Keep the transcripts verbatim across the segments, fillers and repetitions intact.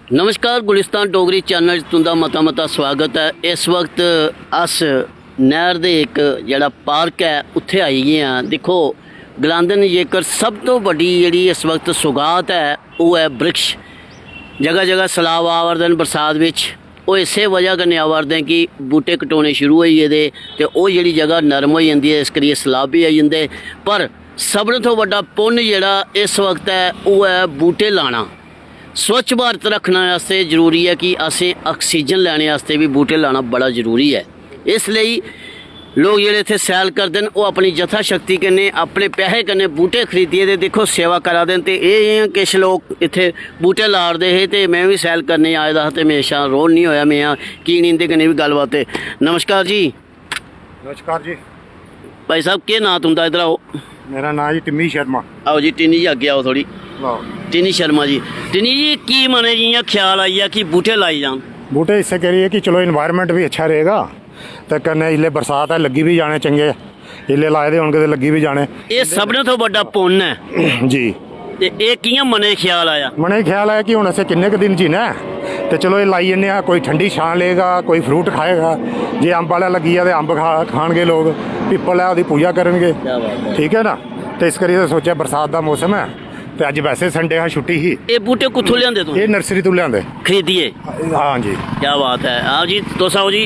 नमस्कार, गुलिस्तान डोगरी चैनल च तुं'दा मता मता स्वागत ऐ। इस वक्त अस नैह्र दे इक जेह्ड़ा पार्क ऐ, उत्थै आई गे आं। दिक्खो, गलांदे न जेकर सब तो बड्डी जेह्ड़ी इस वक्त सुगात ऐ, ओह् ऐ वृक्ष। जगह जगह सैलाब आवा दे न बरसात बिच, ओह् इस्सै वजह कन्नै आवा दे न कि बूह्टे कटोने शुरू होई गेदे ते ओह् जेह्ड़ी जगह नरम होई जंदी ऐ, इस करियै सैलाब बी आई जंदे। पर सभनें थमां बड्डा पुन्न जेह्ड़ा इस वक्त ऐ, ओह् ऐ बूह्टे लाना। स्वच्छ भारत रक्खने आस्तै जरूरी ऐ कि असें आक्सीजन लैने आस्तै बी बूह्टे लाना बड़ा जरूरी ऐ। इस लेई लोक जेह्ड़े इत्थै सैल करदे न, ओह् अपनी यथाशक्ति कन्नै, अपने पैहे कन्नै बूह्टे खरीदियै ते दिक्खो सेवा करा दे न। ते एह् इ'यां किश लोक इत्थै बूह्टे ला 'रदे हे ते में बी सैल करने आए दा हा ते म्हेशां रोल निं होएआ, में आं की निं इं'दे कन्नै बी गल्लबात। ते नमस्कार जी। नमस्कार जी। भाई साहब, केह् नांऽ तुं'दा? इद्धर आओ। मेरा नांऽ जी टिम्मी शर्मा। आओ जी, टिन्नी जी, अग्गें आओ थोह्ड़ी। आओ। टिन्नी शर्मा जी, टिन्नी जी, की मनै च इ'यां ख्याल आई गेआ कि बूह्टे लाए जान? बूह्टे इस्सै करियै कि चलो, इन्वायरमेंट बी अच्छा रहेगा ते कन्नै इसलै बरसात ऐ, लग्गी बी जाने चंगे, इसलै लाए दे होनगे ते लग्गी बी जाने। एह् सभनें थमां बड्डा पुन्न ऐ। जी। ते एह् कि'यां मनै च ख्याल आया? मनै च ख्याल आया कि हून असें किन्ने कुऽ दिन जीना ऐ, ते चलो, एह् लाई जन्ने आं। कोई ठंडी छां लेगा, कोई फ्रूट खाएगा। जे अम्ब आह्ला लग्गी गेआ ते अम्ब खा खान गे लोक, पिप्पल ऐ, ओह्दी पूजा करन गे। क्या बात है। ठीक ऐ ना? ते इस करियै सोचेआ, बरसात दा मौसम ऐ ते अज्ज वैसे संडे हा, छुट्टी ही। एह् बूह्टे कुत्थूं लेआंदे तुसें? एह् नर्सरी तों लेआंदे। खरीदियै? हां जी। क्या बात है। आओ जी, तुस आओ जी।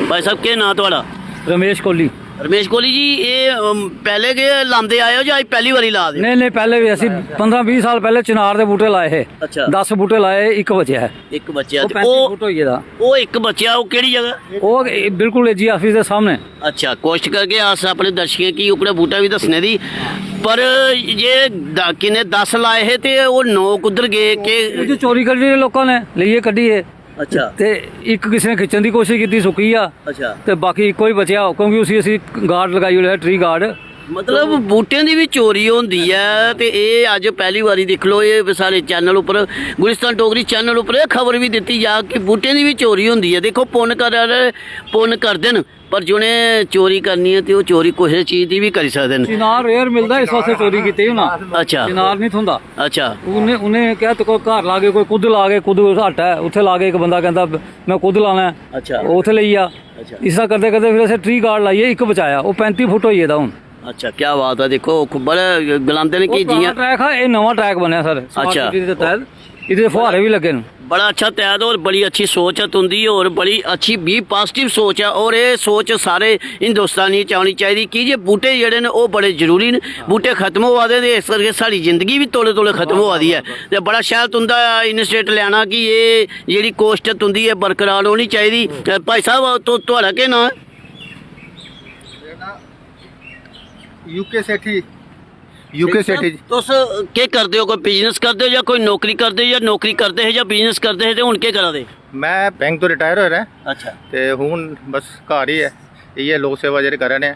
भाई साहब, केह् नांऽ थुआढ़ा? रमेश कोहली। रमेश कोहली जी, एह्, अम, पैह्ले गै लांदे आए ओ जां अज्ज पैह्ली बारी ला दे ओ? नेईं, नेईं, पैह्ले बी असीं पंदरां बीह् साल पैह्ले चनार दे बूह्टे लाए हे। अच्छा। दस बूह्टे लाए, इक बचेआ ऐ। इक बचेआ। ओह् ते पैंती ओह्, फुट होई गेदा। ओह् इक बचेआ, ओह् केह्ड़ी जगह? ओह् ए-, बिल्कुल एजी आफिस दे सामने। अच्छा, कोशिश करगे अस अपने दर्शकें गी ओह्कड़ा बूह्टा बी दस्सने दी। पर जे द-, किन्ने दस लाए हे ते ओह् नौ कुद्धर गे? केह्? ओह् जो चोरी करी लेई लोकां ने, लेइयै कड्ढियै। अच्छा। ते इक किसे ने खिच्चन दी कोशिश कीती, सुक्की गेआ। अच्छा। ते बाकी इक्को ही बचेआ, क्योंकि उसी असी गार्ड लगाई ओड़ेआ, ट्री गार्ड। मतलब, बूह्टें दी बी चोरी होंदी ऐ, ते एह् अज्ज पैह्ली बारी दिक्ख लो, एह् साढ़े चैनल उप्पर, गुलिस्तान डोगरी चैनल उप्पर एह् खबर बी दित्ती जा कि बूह्टें दी बी चोरी होंदी ऐ। दिक्खो, पुन्न करा दे, पुन्न करदे न, पर जि'नें चोरी करनी ऐ, ते ओह् चोरी कुसै चीज दी बी करी सकदे न। चिनार रेयर मिलदा, इस वास्तै चोरी कीती होना। अच्छा। चिनार निं थ्होंदा। अच्छा। उ'नें, उ'नें क्या, ते कोई घर लागे, कोई कुद्ध लागे, कुद्ध हट ऐ, उत्थै लागे, इक बंदा कहंदा, "मैं कुद्ध लाना ऐ।" अच्छा। ओह् उत्थै लेई गेआ। अच्छा। इस तरह करदे करदे फिर असें ट्री गार्ड लाइयै इक बचाया, ओह् पैंती फुट होई गेदा हून। अच्छा, क्या बात है। दिक्खो, खु-, बड़े गलांदे न कि ओह् पराना जि'यां ट्रैक हा, एह् नमां ट्रैक बनेआ सर, स्मार्ट अच्छा। सिटी दे तैह्त। एह्दे च फुहारे बी लग्गे न। बड़ा अच्छा तैह्त और बड़ी अच्छी सोच ऐ तुं'दी, और बड़ी अच्छी बी पॉजिटिव सोच ऐ, और एह् सोच सारे हिंदुस्तानियें च औनी चाहिदी, की जे बूह्टे जेह्ड़े न, ओह् बड़े जरूरी न। बूह्टे खत्म होआ दे ते इस करके साढ़ी जिंदगी बी तौले तौले खत्म होआ दी ऐ। ते बड़ा शैल तुं'दा इनिशिएटिव लैना कि एह् जेह्ड़ी कोशट ऐ तुं'दी, एह् बरकरार रौह्नी चाहिदी। ते भाई साहब, तु-, थुआढ़ा केह् नांऽ ऐ? यूके सेठी। यूके सेठी जी। तुस केह् करदे ओ? कोई बिजनेस करदे ओ जां कोई नौकरी करदे ओ, जां नौकरी करदे हे जां बिजनेस करदे हे, ते हून केह् करा दे? मैं बैंक तो रिटायर होए दा ऐ। अच्छा। ते हून बस घर ही ऐ, इ'यै लोक सेवा जेह्ड़े करा ने आं।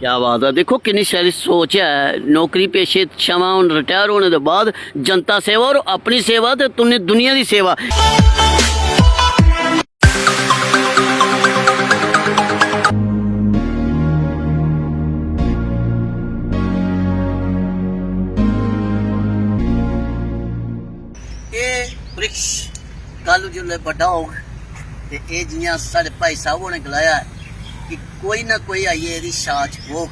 क्या बात ऐ। दिक्खो, किन्नी शैल सोच ऐ। नौकरी पेशे छमां हून रिटायर होने दे बाद जनता सेवा और अपनी सेवा ते तुन्ने दुनिया दी सेवा। एह् वृक्ष कल जिसलै बड्डा होग, ते एह् जि'यां साढ़े भाई साहब होरें गलाया ऐ कि कोई ना कोई आइयै एह्दी छां च बौह्ग,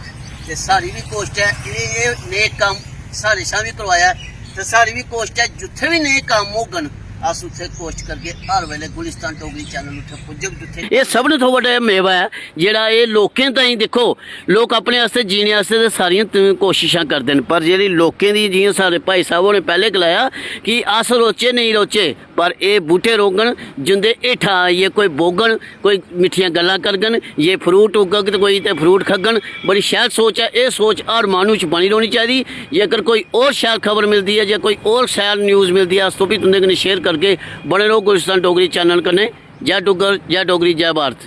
ते साढ़ी बी कोशट ऐ, इ'नें एह् नेक कम्म साढ़े शा बी करवाया ऐ, ते साढ़ी बी कोशट ऐ, जित्थै बी नेक कम्म होङन, अस उत्थै कोशट करगे। हर बेल्लै गुलिस्तान डोगरी चैनल उत्थै पुज्जग, जित्थै एह् सभनें थमां बड्डा मेवा ऐ, जेह्ड़ा एह् लोकें ताईं, दिक्खो, लोक अपने आस्तै जीने आस्तै ते सारियां त-, कोशिशां करदे न, पर जेह्ड़ी लोकें दी, जि'यां साढ़े भाई साहब होरें पैह्लें गलाया कि अस रोचै नेईं रोचै, पर एह् बूह्टे रौह्ङन, जिं'दे हेठा आइयै कोई बौह्ङन, कोई मिट्ठियां गल्लां करङन, जे फ्रूट उग्गग ते कोई ते फ्रूट खाङन। बड़ी शैल सोच ऐ। एह् सोच हर माह्नू च बनी रौह्नी चाहिदी। जेकर कोई होर शैल खबर मिलदी ऐ जां कोई होर शैल न्यूज़ मिलदी ऐ, अस ओह् बी तुं'दे कन्नै शेयर करगे। बने र'वो गुलिस्तान डोगरी चैनल कन्नै। जै डुग्गर, जै डोगरी, जै भारत।